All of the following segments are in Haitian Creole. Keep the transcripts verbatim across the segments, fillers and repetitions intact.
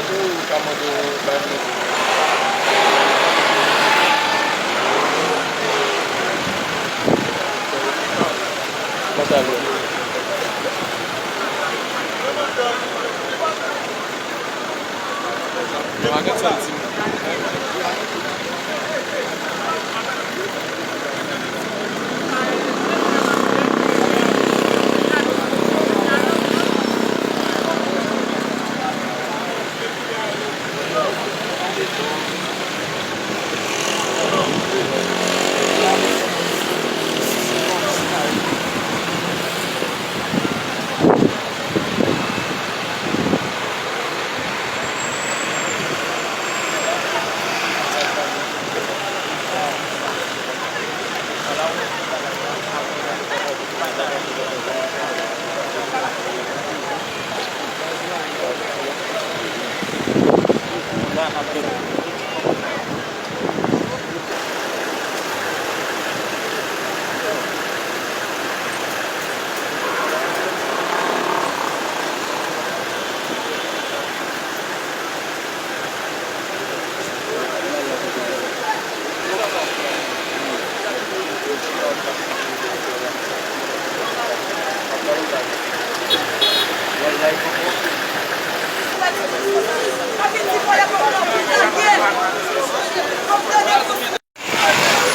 Ou ka mande yo bay mwen. Kòman sa ye? Mwen pa konn sa l di m.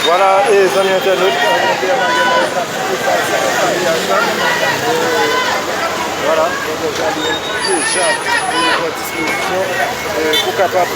Vwala, e, zanmi entènot, vwala, donk, jan li deja, e, pran dispozisyon, e, pou kapab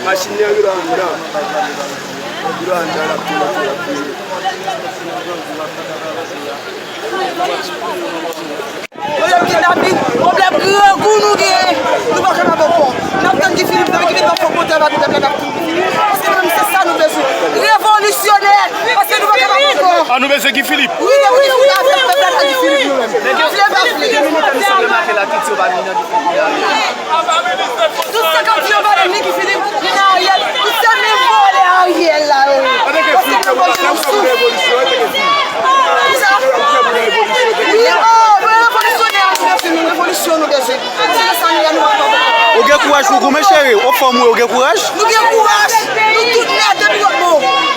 Machin nan rive anndan. Rive anndan, l ap tounen, l ap tounen. Pwoblèm kidnapin, pwoblèm grangou nou genyen, nou pa kapab ankò. N ap tann Guy Philippe, depi Guy Philippe ap fè kontè, n ap tann Guy Philippe. Paske nou menm se sa nou bezwen. Revolisyonè, paske nou pa kapab ankò. Ah, nou bezwen Guy Philippe. Wi, wi, wi, wi, wi, wi, wi, Guy Philippe nou menm. Vle pa vle. Nou se k ap di yo pa nan Guy Philippe, ni nan Ariel. Tout se menm vòlè Ariel la yo ye. Paske nou vòlè nou souf. Kisa? Wi, oh, nou revolisyonè a, nou bezwen, nou revolisyon nou bezwen. Se sa nou ye, nou pa kapab. Ou gen kouraj pou goumen, cheri? Ou fanm, wi, ou gen kouraj? Nou gen kouraj. Nou tout nèt, depi lòt bò.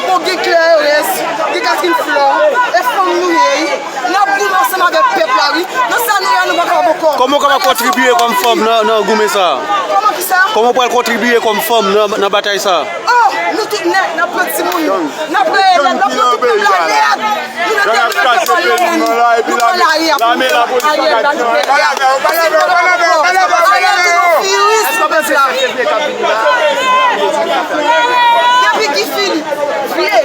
Bon, gen Klèrès, gen Catherine Flore. E fanm nou ye, wi. N ap goumen ansanm avèk pèp la, wi. Nan sa nou ye, nou pa kapab ankò. Kòman w kapab kontribiye kòm fanm nan, nan goumen sa a? Kòman kisa? Kòman w pral kontribiye kòm fanm nan, nan batay sa a? Oh, nou tout nèt, n ap pran timoun nou. N ap rele, n ap pran tout pèp la nèt. Nou nan tèt, nou nan tèt, nou nan lari, nou pran lari, nou pran lari, nou pran lari. Iris pou pèp la. Depi Guy Philippe vle,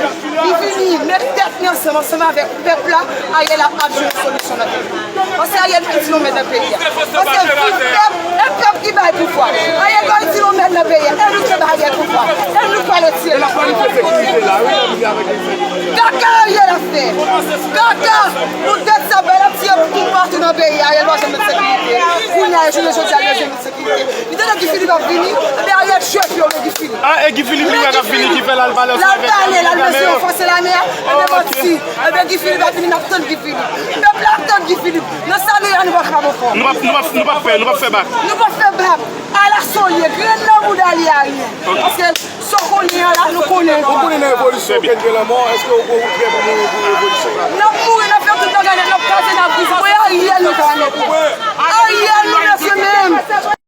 li vini met tèt li ansanm, ansanm avèk pèp la, Ariel ap, ap jwenn solisyon nan peyi a. Paske Ariel pa itil yon mèt nan peyi a. Paske viv pèp, e pèp ki bay pouvwa. Ariel pa itil yon mèt nan peyi a. E nou ki bay Ariel pouvwa. E nou k pral retire. Kaka Ariel ap fè. Kaka. Pou tèt sa bay, l ap tiye toupatou nan peyi a. Ariel pa janm met sekirite. Kounye a, jounen jodi a, li bezwen met sekirite. Li tande Guy Philippe ap vini, ebyen Ariel jwe pye w nan Guy Philippe. Ah, e Guy Philippe li wè k ap vini ki fè l al pale ansanm avèk Ariel. L al pale, l al mete yon fòse lame a, ebyen manti. Ebyen Guy Philippe ap vini, n ap tann Guy Philippe. Pèp la ap tann Guy Philippe. Nan sa nou ye a, nou pa kapab ankò. Nou p ap, nou p ap, nou p ap fè, nou p ap fè bak. Nou p ap fè bak. Ala sa w ye, grenn nan bouda li a ye. Paske sa w konnen an la, nou konnen. Ou konnen nan revolisyon, gen, gen lanmò, èske ou, ou prè pou mouri pou revolisyon la? N ap